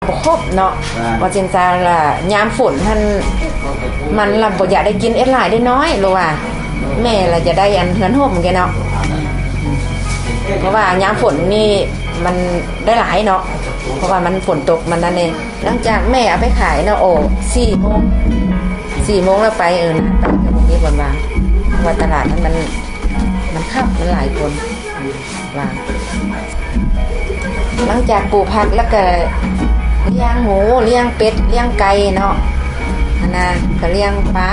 ບໍ່ຄົບເນາະ ວ່າຈັ່ງຊັ້ນລະ ຍາມຝົນຫັ້ນ ມັນລະບໍ່ຢາກໄດ້ກິນເອັດຫຼາຍໄດ້ນ້ອຍ ຫຼືວ່າແມ່ລະຈະໄດ້ອັນເຮືອນຮົ່ມແກເນາະ ເພາະວ່າຍາມຝົນນີ້ມັນໄດ້ຫຼາຍເນາະ ເພາະວ່າມັນຝົນຕົກມັນນັ້ນເດ້. ຫຼັງຈາກແມ່ເອົາໄປຂາຍເນາະ ໂອ້ ສີ່ໂມງ ສີ່ໂມງແລ້ວໄປ ເອີ ນະ ໄປກໍບໍ່ມີຄົນວ່າ ເພາະວ່າຕະຫຼາດນັ້ນມັນ ມັນຄັບ ມັນຫຼາຍຄົນວ່າ. ຫຼັງຈາກປູກຜັກແລ້ວກໍລ້ຽງໝູ ລ້ຽງເປັດ ລ້ຽງໄກ່ເນາະ ຫັ້ນນະ ກໍລ້ຽງປາ.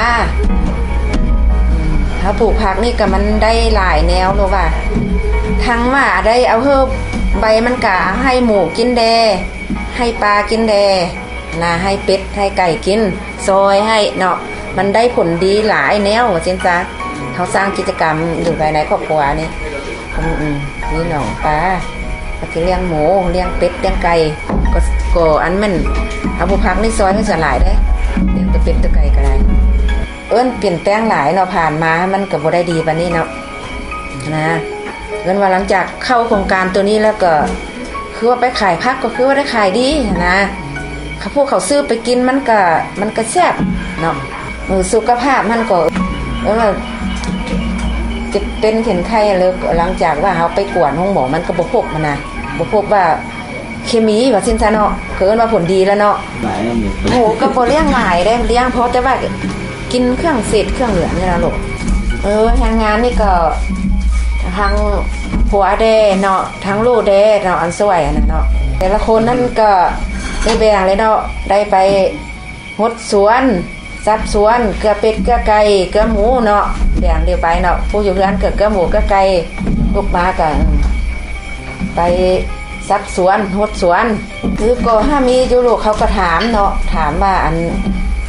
ເຮົາປູກຜັກນີ້ກໍມັນໄດ້ຫຼາຍແນວເນາະວ່າ ທັງວ່າໄດ້ເອົາເຮີບໃບມັນກະໃຫ້ໝູກິນແດ່ ໃຫ້ປາກິນແດ່ນະ ໃຫ້ເປັດໃຫ້ໄກ່ກິນ ຊອຍໃຫ້ເນາະ ມັນໄດ້ຜົນດີຫຼາຍແນວ ວ່າຊັ້ນຊະ. ເຮົາສ້າງກິດຈະກຳຢູ່ພາຍໃນຄອບຄົວນີ້ ອືມ ມີໜອງປາ ແລ້ວກໍລ້ຽງໝູ ລ້ຽງເປັດ ລ້ຽງໄກ່ ກໍ ກໍອັນແມ່ນ ເອົາຜູ້ພັກນີ້ຊອຍໃຫ້ສ່ວນຫຼາຍເດ້ ລ້ຽງແຕ່ເປັດແຕ່ໄກ່ກໍໄດ້. ເອີ້ນປ່ຽນແປງຫຼາຍເນາະ ຜ່ານມາມັນກໍບໍ່ໄດ້ດີປານນີ້ເນາະ ນະ ເອີ້ນວ່າຫຼັງຈາກເຂົ້າໂຄງການໂຕນີ້ແລ້ວກໍ ຄືວ່າໄປຂາຍຜັກກໍຄືວ່າໄດ້ຂາຍດີຫັ້ນນະ ເຂົາ ພວກເຂົາຊື້ໄປກິນມັນກະ ມັນກະແຊບເນາະ ເອີ ສຸຂະພາບມັນກໍ ເອີ ເຈັບເປັນເຂັນໄຂ້ ແລ້ວຫຼັງຈາກວ່າເຮົາໄປກວດໂຮງໝໍ ມັນກໍບໍ່ພົບຫັ້ນນະ ບໍ່ພົບວ່າເຄມີ ວ່າຊັ້ນຊະເນາະ ກໍເອີ້ນວ່າຜົນດີແລ້ວເນາະ. ໝູກໍບໍ່ລ້ຽງຫຼາຍເດ້ ລ້ຽງພໍແຕ່ວ່າກິນເຄື່ອງເສດເຄື່ອງເຫຼືອນີ້ລະລູກ. ເອີ ແຮງງານນີ້ກໍທັງຜົວແດ່ເນາະ ທັງລູກແດ່ເນາະ ອັນຊ່ວຍຫັ້ນນະເນາະ ແຕ່ລະຄົນນັ້ນກໍໄດ້ແບ່ງເລີຍເນາະ ໄດ້ໄປຫົດສວນ ສັບສວນ ເກືອເປັດ ເກືອໄກ່ ເກືອໝູເນາະ ແບ່ງເລີຍໄປເນາະ ຜູ້ຢູ່ເຮືອນກໍເກືອໝູ ເກືອໄກ່ ລູກມາກໍ ໄປສັບສວນ ຫົດສວນ ຄືກໍຫາມີຢູ່ລູກ ເຂົາກໍຖາມເນາະ ຖາມວ່າ ອັນ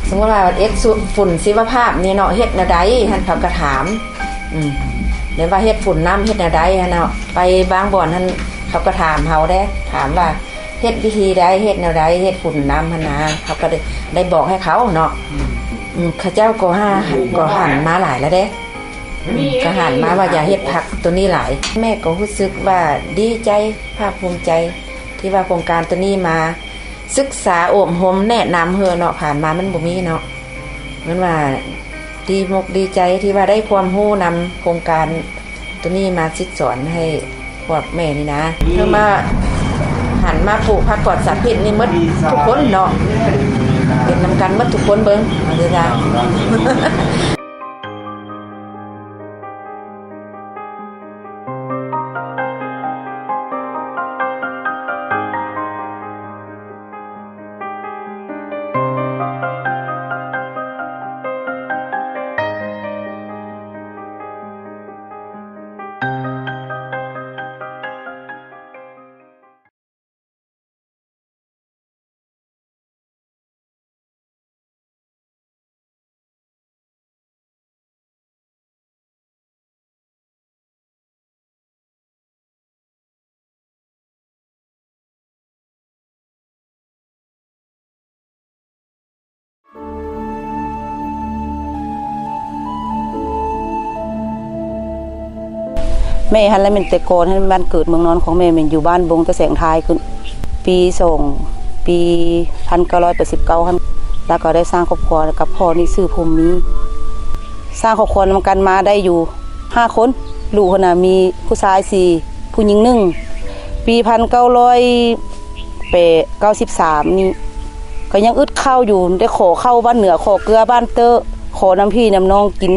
ສົມມຸດວ່າເຮັດຝຸ່ນຊີວະພາບນີ້ເນາະ ເຮັດແນວໃດຫັ້ນ ເຂົາກໍຖາມ ອືມ ແບບວ່າເຮັດຝຸ່ນນຳ ເຮັດແນວໃດຫັ້ນເນາະ ໄປບາງບ່ອນຫັ້ນ ເຂົາກໍຖາມເຮົາເດ້ ຖາມວ່າເຮັດວິທີໃດ ເຮັດແນວໃດ ເຮັດຝຸ່ນນຳຫັ້ນນະ ເຮົາກໍໄດ້ ໄດ້ບອກໃຫ້ເຂົາເນາະ ອືມ ເຂົາເຈົ້າກໍຫາ ກໍຫັນມາຫຼາຍແລ້ວເດ້. ອືມ ກໍຫັນມາວ່າຢາກເຮັດຜັກໂຕນີ້ຫຼາຍ ແມ່ກໍຮູ້ສຶກວ່າດີໃຈ ພາກພູມໃຈ ທີ່ວ່າໂຄງການໂຕນີ້ມາສຶກສາອົບຮົມແນະນຳເຮົາເນາະ ຜ່ານມາມັນບໍ່ມີເນາະ ເພິ່ນວ່າດີມົກດີໃຈທີ່ວ່າໄດ້ຄວາມຮູ້ນຳໂຄງການໂຕນີ້ມາສິດສອນໃຫ້ພວກແມ່ນີ້ນະ ເພິ່ນມາ ຫັນມາປູກຜັກປອດສານພິດນີ້ໝົດທຸກຄົນເນາະ ເຮັດນຳກັນໝົດທຸກຄົນເບິ່ງ ເອົາເດີຈ້າ. ແມ່ຫັ້ນລະແມ່ນແຕ່ກ່ອນຫັ້ນ ບ້ານເກີດເມືອງນອນຂອງແມ່ແມ່ນຢູ່ບ້ານບົງຕະແສງທາຍ ຂຶ້ນປີສອງ ປີພັນເກົ້າຮ້ອຍແປດສິບເກົ້າຫັ້ນ ລະກໍໄດ້ສ້າງຄອບຄົວກັບພໍ່ນີ້ຊື່ພົມມີ ສ້າງຄອບຄົວນຳກັນມາໄດ້ຢູ່ຫ້າຄົນ ລູກຫັ້ນນະມີຜູ້ຊາຍສີ່ ຜູ້ຍິງໜຶ່ງ ປີພັນເກົ້າຮ້ອຍ ແປດ ເກົ້າສິບສາມນີ້ ກໍຍັງອຶດເຂົ້າຢູ່ ໄດ້ຂໍເຂົ້າບ້ານເໜືອ ຂໍເກືອບ້ານເຕີ ຂໍນຳພີ່ນຳນ້ອງກິນ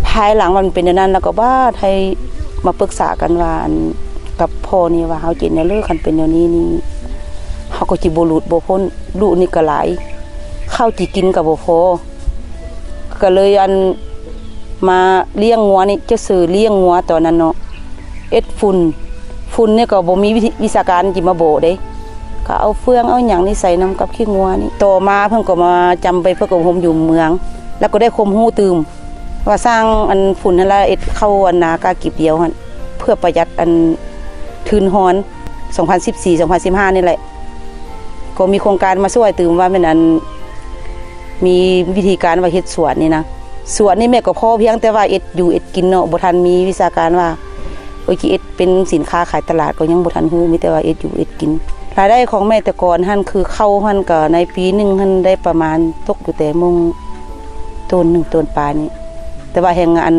ພາຍຫຼັງມັນເປັນແນວນັ້ນ ແລ້ວກໍບາດໃຫ້ມາປຶກສາກັນວ່າ ອັນ ກັບພໍ່ນີ້ວ່າ ເຮົາຈະເຮັດແນວເລີ ຄັນເປັນແນວນີ້ນີ້ ເຮົາກໍຊິບໍ່ຫຼຸດບໍ່ພົ້ນ ລູກນີ້ກໍຫຼາຍ ເຂົ້າຊິກິນກໍບໍ່ພໍ ກໍເລີຍ ອັນ ມາລ້ຽງງົວນີ້ ຈະເສີລ້ຽງງົວຕອນນັ້ນເນາະ ເຮັດຝຸ່ນ ຝຸ່ນນີ້ກໍບໍ່ມີວິທີ ວິຊາການຊິມາບອກເດ້ ກໍເອົາເຟືອງເອົາຫຍັງນີ້ໃສ່ນຳກັບຂີ້ງົວນີ້ ຕໍ່ມາເພິ່ນກໍມາຈຳໄປຝຶກອົບຮົມຢູ່ເມືອງ ແລ້ວກໍໄດ້ຄວາມຮູ້ຕື່ມວ່າສ້າງອັນຝຸ່ນຫັ້ນລະ ເຮັດເຂົ້າອັນນາກາກີບດຽວຫັ້ນ ເພື່ອປະຢັດອັນທຶນຮອນ ສອງພັນສິບສີ່ ສອງພັນສິບຫ້ານີ້ແຫຼະ ກໍມີໂຄງການມາຊ່ວຍຕື່ມວ່າແມ່ນອັນ ມີວິທີການວ່າເຮັດສວນນີ້ນະ ສວນນີ້ແມ່ກໍພໍພຽງແຕ່ວ່າເຮັດຢູ່ເຮັດກິນເນາະ ບໍ່ທັນມີວິຊາການວ່າ ເອີ ຊິເຮັດເປັນສິນຄ້າຂາຍຕະຫຼາດ ກໍຍັງບໍ່ທັນຮູ້ ມີແຕ່ວ່າເຮັດຢູ່ເຮັດກິນ ລາຍໄດ້ຂອງແມ່ແຕ່ກ່ອນຫັ້ນ ຄືເຂົ້າຫັ້ນ ກໍໃນປີໜຶ່ງຫັ້ນໄດ້ປະມານຕົກຢູ່ແຕ່ມົ້ງໂຕນໜຶ່ງໂຕນປາຍນີ້ ແຕ່ວ່າແຮ່ງອັນ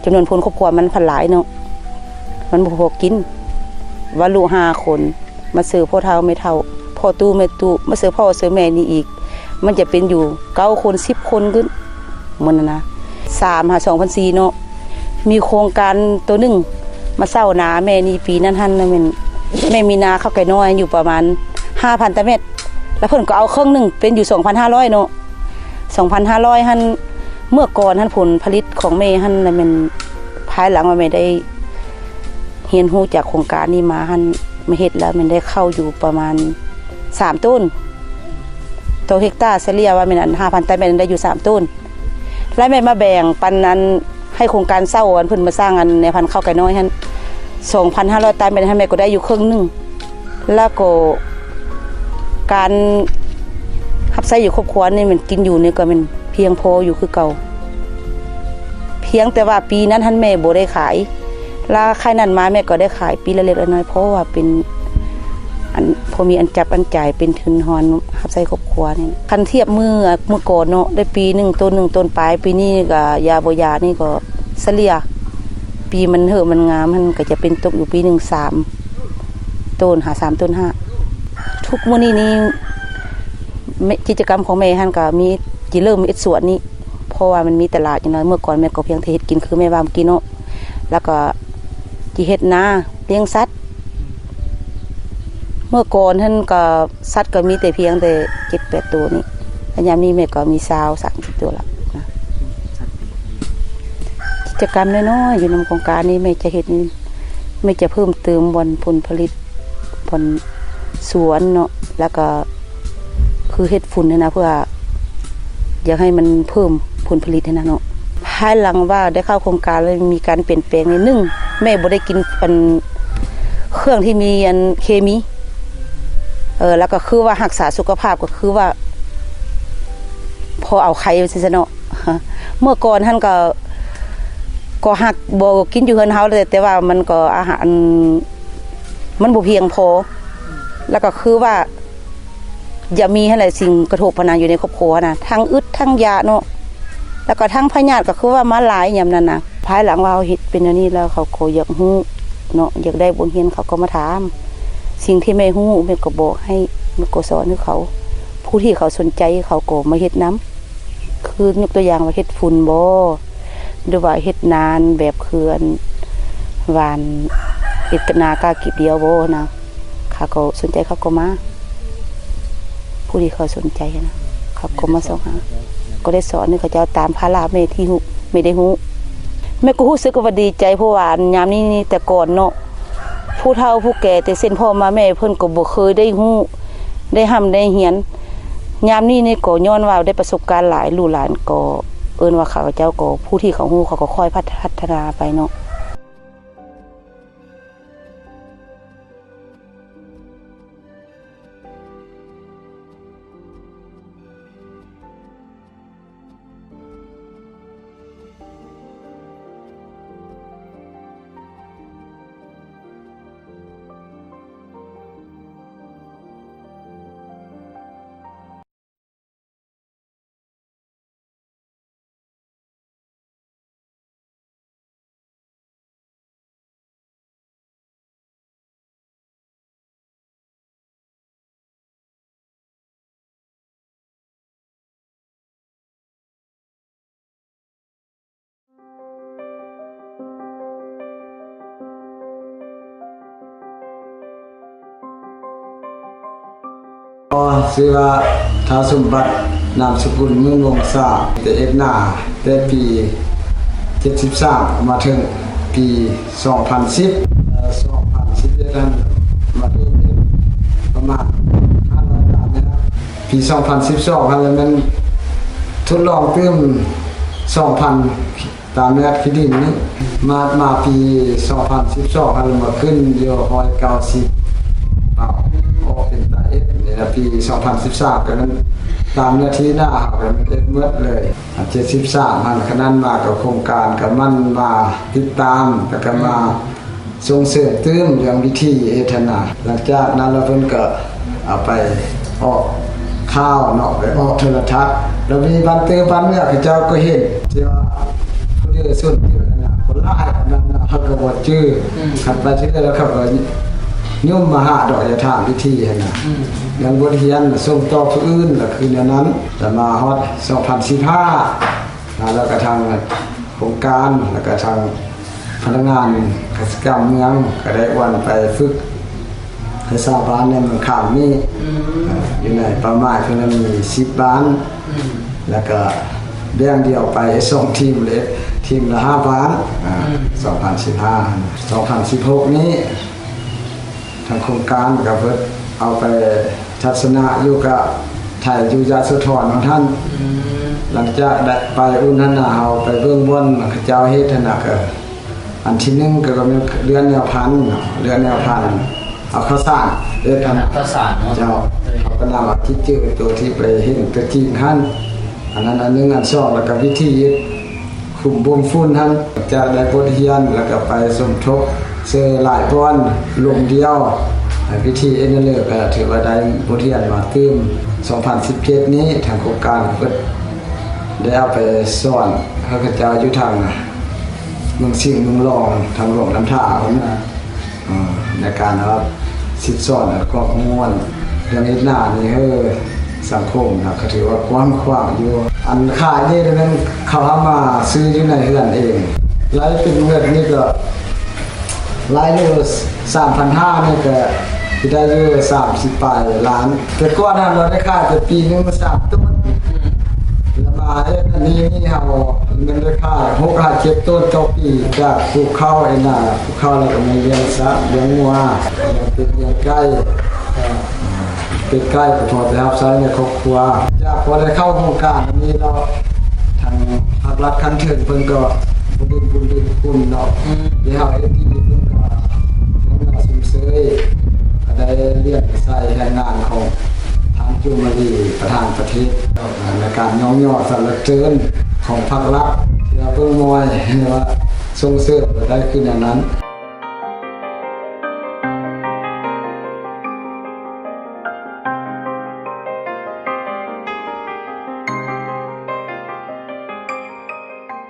ຈຳນວນຄົນຄອບຄົວມັນພັນຫຼາຍເນາະ ມັນບໍ່ພໍກິນ ວ່າລູກຫ້າຄົນ ມາເສີພໍ່ເຖົ້າແມ່ເຖົ້າ ພໍ່ຕູ້ແມ່ຕູ້ ມາເສີພໍ່ເສີແມ່ນີ້ອີກ ມັນຈະເປັນຢູ່ເກົ້າຄົນ ສິບຄົນຂຶ້ນ ມື້ນັ້ນນະ ສາມຫາສອງພັນສີ່ເນາະ. ມີໂຄງການໂຕໜຶ່ງມາເຊົ່ານາແມ່ນີ້ ປີນັ້ນຫັ້ນນະແມ່ນ ແມ່ມີນາເຂົ້າໄກ່ນ້ອຍຢູ່ປະມານຫ້າພັນຕາແມັດ ແລ້ວເພິ່ນກໍເອົາເຄິ່ງໜຶ່ງເປັນຢູ່ສອງພັນຫ້າຮ້ອຍເນາະ ສອງພັນຫ້າຮ້ອຍຫັ້ນ. ເມື່ອກ່ອນຫັ້ນຜົນຜະລິດຂອງແມ່ຫັ້ນນະແມ່ນ ພາຍຫຼັງວ່າແມ່ໄດ້ຮຽນຮູ້ຈາກໂຄງການນີ້ມາຫັ້ນ ມາເຮັດແລ້ວແມ່ນໄດ້ເຂົ້າຢູ່ປະມານສາມໂຕນ ຕໍ່ເຮັກຕາ ສະເລ່ຍວ່າແມ່ນອັນຫ້າພັນຕາແມັດໄດ້ຢູ່ສາມໂຕນ ແລ້ວແມ່ມາແບ່ງປັນອັນໃຫ້ໂຄງການເຊົ່າ ອັນເພິ່ນມາສ້າງອັນແມ່ພັນເຂົ້າໄກ່ນ້ອຍຫັ້ນ ສອງພັນຫ້າຮ້ອຍຕາແມັດຫັ້ນ ແມ່ກໍໄດ້ຢູ່ເຄິ່ງໜຶ່ງ ແລ້ວກໍການຮັບໃຊ້ຢູ່ຄອບຄົວນີ້ ແມ່ນກິນຢູ່ນີ້ກໍແມ່ນພຽງພໍຢູ່ຄືເກົ່າ ພຽງແຕ່ວ່າປີນັ້ນຫັ້ນແມ່ບໍ່ໄດ້ຂາຍ ລາຍໄດ້ນັ້ນມາແມ່ກໍໄດ້ຂາຍປີລະເລັກລະນ້ອຍ ເພາະວ່າເປັນອັນ ພໍມີອັນຈັບອັນຈ່າຍ ເປັນທຶນຮອນຮັບໃຊ້ຄອບຄົວນີ້. ຄັນທຽບມື້ ມື້ກ່ອນເນາະ ໄດ້ປີໜຶ່ງໂຕນໜຶ່ງໂຕນປາຍ ປີນີ້ກໍຢ່າບໍ່ຢ່ານີ້ກໍສະເລ່ຍ ປີມັນເຫີມັນງາມຫັ້ນ ກໍຈະເປັນຕົກຢູ່ປີໜຶ່ງສາມໂຕນຫາສາມໂຕນຫ້າ. ທຸກມື້ນີ້ນີ້ ແມ່ ກິດຈະກຳຂອງແມ່ຫັ້ນກໍມີ ຊິເລີ່ມເຮັດສວນນີ້ ເພາະວ່າມັນມີຕະຫຼາດຢູ່ເນາະ. ເມື່ອກ່ອນແມ່ກໍພຽງແຕ່ເຮັດກິນ ຄືແມ່ວ່າເມື່ອກີ້ເນາະ ແລ້ວກໍຊິເຮັດນາ ລ້ຽງສັດ. ເມື່ອກ່ອນຫັ້ນກໍສັດກໍມີແຕ່ພຽງແຕ່ເຈັດແປດໂຕນີ້ ແລະຍາມນີ້ແມ່ກໍມີຊາວສາມສິບໂຕລະນະ. ກິດຈະກຳນ້ອຍໆຢູ່ນຳໂຄງການນີ້ ແມ່ຈະເຮັດ ແມ່ຈະເພີ່ມເຕີມບ່ອນຜົນຜະລິດ ບ່ອນສວນເນາະ ແລ້ວກໍຄືເຮັດຝຸ່ນຫັ້ນນະ ເພື່ອຢາກໃຫ້ມັນເພີ່ມຜົນຜະລິດຫັ້ນນະເນາະ. ພາຍຫຼັງວ່າໄດ້ເຂົ້າໂຄງການແລ້ວມີການປ່ຽນແປງນີ້ ໜຶ່ງ ແມ່ບໍ່ໄດ້ກິນອັນເຄື່ອງທີ່ມີອັນເຄມີ ເອີ ແລ້ວກໍຄືວ່າຮັກສາສຸຂະພາບ ກໍຄືວ່າພໍເອົາໄຄວ່າຊັ້ນຊະເນາະ. ເມື່ອກ່ອນຫັ້ນກໍ ກໍຮັກ ບໍ່ ກິນຢູ່ເຮືອນເຮົາແຫຼະ ແຕ່ວ່າມັນກໍອາຫານມັນບໍ່ພຽງພໍ ແລ້ວກໍຄືວ່າຢາກມີຫັ້ນແຫຼະ ສິ່ງກະທົບຫັ້ນນະ ຢູ່ໃນຄອບຄົວຫັ້ນນະ ທັງອຶດທັງຢາກເນາະ ແລ້ວກໍທັງພະຍາດ ກໍຄືວ່າມາຫຼາຍຍາມນັ້ນນະ. ພາຍຫຼັງວ່າເຮົາເຮັດເປັນແນວນີ້ແລ້ວ ເຂົາກໍຢາກຮູ້ເນາະ ຢາກໄດ້ບົດຮຽນ ເຂົາກໍມາຖາມ ສິ່ງທີ່ແມ່ຮູ້ແມ່ກໍບອກໃຫ້ ແມ່ກໍສອນໃຫ້ເຂົາ ຜູ້ທີ່ເຂົາສົນໃຈເຂົາກໍມາເຮັດນຳ. ຄືຍົກຕົວຢ່າງວ່າເຮັດຝຸ່ນບໍ ຫຼືວ່າເຮັດນາແບບເຂື່ອນຫວານ ເຮັດນາກ້າກີບດຽວບໍນະ ເຂົາກໍສົນໃຈ ເຂົາກໍມາ ຜູ້ທີ່ເຂົາສົນໃຈນະ ເຂົາກໍມາຊອກຫາ ກໍໄດ້ສອນໃຫ້ເຂົາເຈົ້າຕາມພາລະແມ່ທີ່ຮູ້ ແມ່ໄດ້ຮູ້. ແມ່ກໍຮູ້ສຶກວ່າດີໃຈ ເພາະວ່າຍາມນີ້ນີ້ ແຕ່ກ່ອນເນາະ ຜູ້ເຖົ້າຜູ້ແກ່ ແຕ່ເຊັ່ນພໍ່ມາແມ່ ເພິ່ນກໍບໍ່ເຄີຍໄດ້ຮູ້ ໄດ້ຮ່ຳໄດ້ຮຽນ. ຍາມນີ້ນີ້ກໍຍ້ອນວ່າໄດ້ປະສົບການຫຼາຍ ລູກຫຼານກໍເອີ້ນວ່າເຂົາເຈົ້າກໍ ຜູ້ທີ່ເຂົາຮູ້ເຂົາກໍຄ່ອຍພັດ ພັດທະນາໄປເນາະ. ຊື່ວ່າ ທ້າວ ສົມບັດ ນາມສະກຸນ ເມືອງວົງສາ ໄດ້ເຮັດນາແຕ່ປີເຈັດສິບສາມ ມາເຖິງປີສອງພັນສິບ ເອີ ສອງພັນສິບເອັດຫັ້ນ ມາເລີ່ມເຮັດປະມານຫ້າຮ້ອຍຕາແມັດ. ປີສອງພັນສິບສອງຫັ້ນລະແມ່ນທົດລອງຕື່ມສອງພັນຕາແມັດຂີ້ດິນນີ້ ມາ ມາປີສອງພັນສິບສອງຫັ້ນລະມາຂຶ້ນຢູ່ຮ້ອຍເກົ້າສິບ ເອົາອອກເປັນຕາເອັດນີ້ລະ. ປີສອງພັນສິບສາມກໍແມ່ນຕາມເນື້ອທີ່ນາເຮົາກໍແມ່ນເອັດໝົດເລີຍ. ເຈັດສິບສາມຫັ້ນ ຂະນັ້ນມາກໍໂຄງການກໍໝັ່ນມາຕິດຕາມ ແລ້ວກໍມາ ສົ່ງເສີມຕື່ມເລື່ອງວິທີເຮັດຫັ້ນນະ. ຫຼັງຈາກນັ້ນແລ້ວເພິ່ນກໍເອົາໄປອອກຂ່າວເນາະ ໄປອອກໂທລະທັດ ແລ້ວມີບາງເຕີບາງເທື່ອເຂົາເຈົ້າກໍເຫັນທີ່ວ່າຜູ້ເດີຊົນເຈີຫັ້ນນະ ຄົນຫຼາຍປານນັ້ນນະ ເຂົາກໍບໍ່ຈື່. ອືມ ຄັນໄປທີ່ໃດແລ້ວເຂົາກໍຍົມມາຫາດອກ ຢ່າຖາມວິທີຫັ້ນນະ. ອືມ ເລື່ອງບົດຮຽນສົ່ງຕໍ່ຜູ້ອື່ນ ກໍຄືແນວນັ້ນ. ແລ້ວມາຮອດສອງພັນສິບຫ້າ ແລ້ວກໍທາງ ໂຄງການ ແລ້ວກະທາງພະນັກງານກະສິກຳເມືອງກະໄດ້ອວນໄປຝຶກໃຫ້ຊາວບ້ານໃນເມືອງຄຳນີ້. ອືມ ເອີ ຢູ່ໃນເປົ້າໝາຍເພິ່ນນັ້ນມີສິບບ້ານ. ອືມ ແລ້ວກະແບ່ງດຽວໄປສອງທີມເລີຍ ທີມລະຫ້າບ້ານ. ອາ ອືມ ສອງພັນສິບຫ້າ ສອງພັນສິບຫົກນີ້ ທາງໂຄງການກໍເພິ່ນເອົາໄປທັດສະນະຢູ່ກະໄທຢູ່ຍະໂສທອນຂອງທ່ານ. ອືມ ຫຼັງຈາກໄດ້ໄປອຸ່ນຫັ້ນນະ ເຮົາໄປເບິ່ງບ່ອນເຂົາເຈົ້າເຮັດຫັ້ນນະ ກໍອັນທີໜຶ່ງກໍແມ່ນເລື່ອນແນວພັນເນາະ ເລື່ອນແນວພັນ ເອົາເຂົ້າສານເຮັດຫັ້ນນະ ເຂົ້າສານເນາະ. ເຈົ້າ ເອີ ເຂົາກໍນຳເອົາທີ່ເຈີໂຕທີ່ໄປເຫັນຕົວຈິງຫັ້ນ ອັນນັ້ນອັນໜຶ່ງ. ອັນສອງ ແລ້ວກໍວິທີເຮັດ ຄຸມບົ່ມຝຸ່ນຫັ້ນ ຈະໄດ້ບົດຮຽນ ແລ້ວກໍໄປສົມທົບເຊິ່ງຫຼາຍບ່ອນລົມດຽວ. ວິທີເຮັດແນວເລີກກໍຖືວ່າໄດ້ບົດຮຽນມາຕື່ມ. ສອງພັນສິບເຈັດນີ້ ທາງໂຄງການເພິ່ນໄດ້ເອົາໄປສອນເຂົາເຈົ້າຢູ່ທາງເມືອງສິງເມືອງລອງ ທາງຫຼວງນ້ຳທາພຸ້ນນະ. ເອີ ໃນການເອົາສິດສອນຄວາມມ່ວນເລື່ອງເຮັດນານີ້ ເອີ ສັງຄົມນະ ກໍຖືວ່າກວ້າງຂວາງຢູ່. ອັນຂາຍນີ້ແມ່ນເຂົາເອົາມາຊື້ຢູ່ໃນເຮືອນເອງ ລາຍເປັນເງິນນີ້ກໍລາຍຢູ່ສາມພັນຫ້ານີ້ ກໍຊິໄດ້ຢູ່ສາມສິບປາຍລ້ານ. ແຕ່ກ່ອນຫັ້ນເຮົາໄດ້ຂາຍແຕ່ປີໜຶ່ງສາມໂຕນ ແລ້ວມາເຮັດອັນນີ້ນີ້ ເຮົາແມ່ນໄດ້ຂາຍຫົກຫາເຈັດໂຕນຕໍ່ປີ ຈາກປູກເຂົ້າເອງນະ ປູກເຂົ້າແລ້ວກໍມີລ້ຽງສັດ ລ້ຽງງົວ ລ້ຽງເປັດ ລ້ຽງໄກ່. ເປັດໄກ່ກໍພໍໄດ້ຮັບໃຊ້ໃນຄອບຄົວ. ຈາກພໍໄດ້ເຂົ້າໂຄງການອັນນີ້ແລ້ວ ທາງພາກລັດຂັ້ນເທິງເພິ່ນກໍບຸນບຸນຄຸນເນາະ ອືມ ທີ່ເຮົາເຮັດດີເພິ່ນກໍຍັງມາຊົມເຊີຍ ກໍໄດ້ລ້ຽງໃສ່ແຮງງານຂອງທ່ານຈູມມາລີ ປະທານປະເທດ ໃນການຍ້ອງຍໍສັນລະເສີນຂອງພາກລັດ ທີ່ວ່າເບິ່ງມອຍ ຫຼືວ່າສົ່ງເສີມກໍໄດ້ຄືແນວນັ້ນ.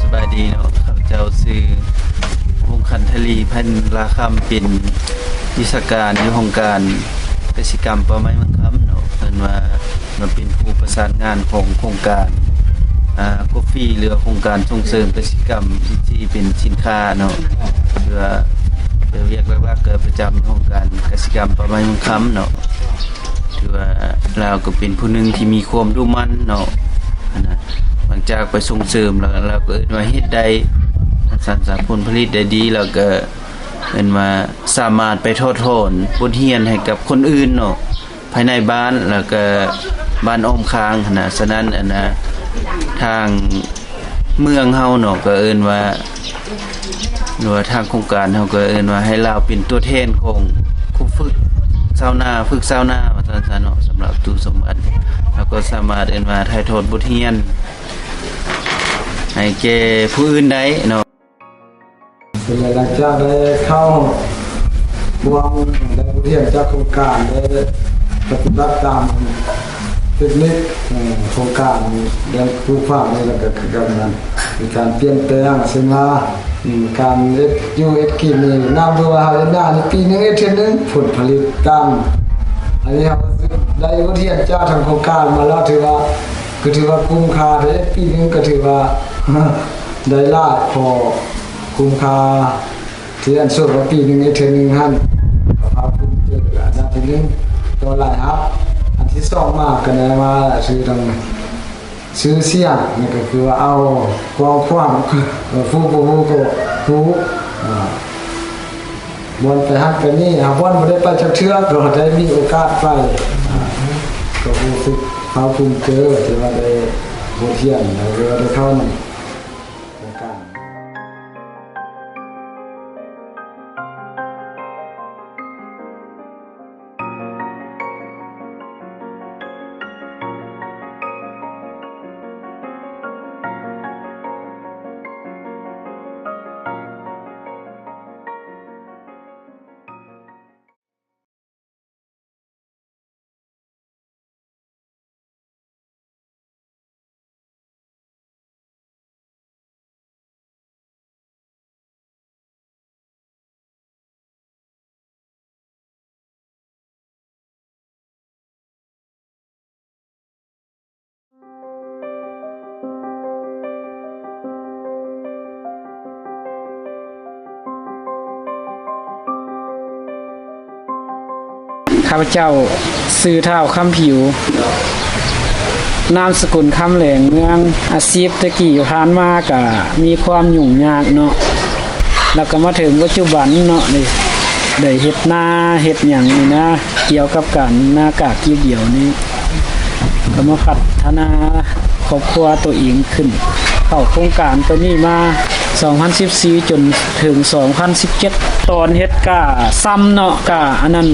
ສະບາຍດີເນາະ ຂ້າພະເຈົ້າຊື່ ວົງຄັນທະລີ ພັນລາຄຳ ເປັນວິຊາການຢູ່ຫ້ອງການກະສິກຳປ່າໄມ້ເມືອງຄຳເນາະ ເພິ່ນວ່າ ມາເປັນຜູ້ປະສານງານຂອງໂຄງການ ອາ ກາເຟ ຫຼືວ່າໂຄງການສົ່ງເສີມກະສິກຳ ທີ່ເປັນສິນຄ້າເນາະ ເພື່ອ ເພື່ອວຽກຫຼັກໆ ກໍປະຈຳຢູ່ຫ້ອງການກະສິກຳປ່າໄມ້ເມືອງຄຳເນາະ. ຖືວ່າລາວກໍເປັນຜູ້ໜຶ່ງທີ່ມີຄວາມດຸໝັ່ນເນາະ ຫັ້ນນະ ຫຼັງຈາກໄປສົ່ງເສີມແລ້ວ ລາວກໍເອີ້ນວ່າເຮັດໄດ້ ສ້າງສາຜົນຜະລິດໄດ້ດີ ແລ້ວກໍເອີ້ນວ່າສາມາດໄປຖອດຖອນບົດຮຽນໃຫ້ກັບຄົນອື່ນເນາະ ພາຍໃນບ້ານ ແລ້ວກໍບ້ານອ້ອມຂ້າງຫັ້ນນະ. ສະນັ້ນ ອັນນະ ທາງເມືອງເຮົາເນາະ ກໍເອີ້ນວ່າ ຫຼືວ່າທາງໂຄງການເຮົາກໍເອີ້ນວ່າ ໃຫ້ລາວເປັນຕົວແທນຂອງຄູຝຶກຊາວນາ ຝຶກຊາວນາ ວ່າຊັ້ນຊະເນາະ. ສຳລັບຕູ້ສົມບັດ ລາວກໍສາມາດເອີ້ນວ່າຖ່າຍທອດບົດຮຽນໃຫ້ແກ່ຜູ້ອື່ນໄດ້ເນາະ. ເປັນແລ້ວ ຫຼັງຈາກໄດ້ເຂົ້າຮ່ວມ ໄດ້ບົດຮຽນຈາກໂຄງການ ໄດ້ປະຕິບັດຕາມເຕັກນິກ ເອີ ໂຄງການ ແລະ ປູກຝັງນີ້ ແລ້ວກໍຄືກັນນັ້ນ ມີການປ່ຽນແປງ ເຊິ່ງວ່າ ອືມ ການເຮັດຢູ່ເຮັດກິນນີ້ ນຳເບິ່ງວ່າເຮົາເຮັດນານີ້ ປີໜຶ່ງເຮັດເທື່ອໜຶ່ງ ຜົນຜະລິດຕ່ຳ. ອັນນີ້ເຮົາໄດ້ບົດຮຽນຈາກທາງໂຄງການມາແລ້ວ ຖືວ່າ ກໍຖືວ່າຄຸ້ມຄ່າເດ້ ປີໜຶ່ງກໍຖືວ່າ ໄດ້ຫຼາຍພໍ ຄຸ້ມຄ່າ ທີ່ອັນສົມວ່າປີໜຶ່ງເຮັດເທື່ອໜຶ່ງຫັ້ນ ກໍພາພູມໃຈລະດັບທີໜຶ່ງ ຕໍ່ລາຍຮັບ. ອັນທີສອງມາກໍໄດ້ມາຊື່ທາງຊື່ສຽງ ນີ້ກໍຄືວ່າເອົາກວ້າງຂວາງ ເອີ ຜູ້ບໍ່ຮູ້ກໍຮູ້ ອາ ບ່ອນໄປຫັ້ນໄປນີ້ ຫາບ່ອນບໍ່ໄດ້ໄປຈັກເທື່ອ ກໍໄດ້ມີໂອກາດໄປ ອາ ກໍຮູ້ສຶກພາພູມໃຈທີ່ວ່າໄດ້ບົດຮຽນ ຫຼືວ່າໄດ້ເຂົ້ານຳໂຄງການ. ຂ້າພະເຈົ້າຊື່ ທ້າວ ຄຳຜິວ ນາມສະກຸນ ຄຳແຫຼງເມືອງ. ອາຊີບແຕ່ກີ້ຜ່ານມາກະມີຄວາມຫຍຸ້ງຍາກເນາະ, ແລ້ວກໍມາເຖິງປັດຈຸບັນເນາະ ໄດ້ ໄດ້ເຮັດນາເຮັດຫຍັງນີ້ນະ, ກ່ຽວກັບການນາກາກກີບດຽວນີ້ ກໍມາພັດທະນາຄອບຄົວໂຕເອງຂຶ້ນ. ເຂົ້າໂຄງການໂຕນີ້ມາສອງພັນສິບສີ່ຈົນເຖິງສອງພັນສິບເຈັດ ຕອນເຮັດກ້າຊຳເນາະ, ກ້າອັນນັ້ນ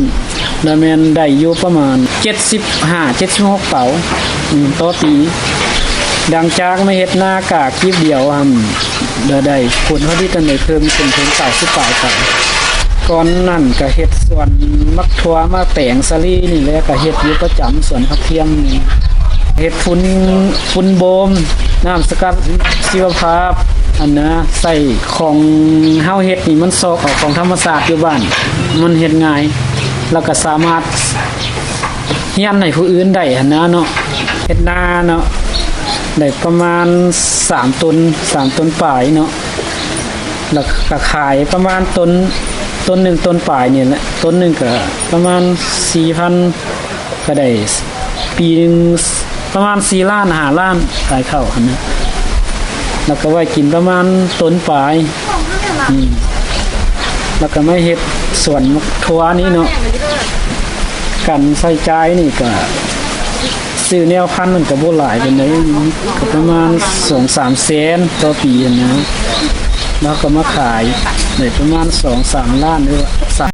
ລະແມ່ນໄດ້ຢູ່ປະມານເຈັດສິບຫ້າ ເຈັດສິບຫົກເປົາ ອືມ ຕໍ່ປີ. ຫຼັງຈາກມາເຮັດນາກາກກີບດຽວຫັ້ນ ລະໄດ້ຜົນຜະລິດນັ້ນໄດ້ເພີ່ມຂຶ້ນເຖິງເກົ້າສິບປາຍເປົາ. ກ່ອນນັ້ນກະເຮັດສວນໝາກຖົ່ວ ໝາກແຕງ ສາລີນີ້ແຫຼະ, ກະເຮັດຢູ່ປະຈຳສວນຜັກທຽມນີ້. ເຮັດຝຸ່ນ ຝຸ່ນໂບມ ນ້ຳສະກັດຊີວະພາບ ອັນນະ ໃສ່ຂອງເຮົາເຮັດນີ້ ມັນຊອກເອົາຂອງທຳມະຊາດຢູ່ບ້ານ ມັນເຮັດງ່າຍ ແລ້ວກະສາມາດ ຮຽນໃຫ້ຜູ້ອື່ນໄດ້ຫັ້ນນະເນາະ. ເຮັດນາເນາະ ໄດ້ປະມານສາມຕົນ ສາມຕົນປາຍເນາະ, ແລ້ວກະຂາຍປະມານຕົນ ຕົນໜຶ່ງ ຕົນປາຍນີ້ແຫຼະ, ຕົນໜຶ່ງກະປະມານສີ່ພັນ ກະໄດ້ປີໜຶ່ງປະມານສີ່ລ້ານ ຫ້າລ້ານ ຂາຍເຂົ້າຫັ້ນນະ. ແລ້ວກະໄວ້ກິນປະມານຕົນປາຍ ອືມ ແລ້ວກະມາເຮັດສວນຖົ່ວນີ້ເນາະ. ການໃຊ້ຈ່າຍນີ້ກະ ຊື້ແນວພັນມັນກະບໍ່ຫຼາຍປານໃດ, ກະປະມານສອງສາມແສນຕໍ່ປີຫັ້ນນະ, ແລ້ວກະມາຂາຍໄດ້ປະມານສອງສາມລ້ານ ຫຼືວ່າ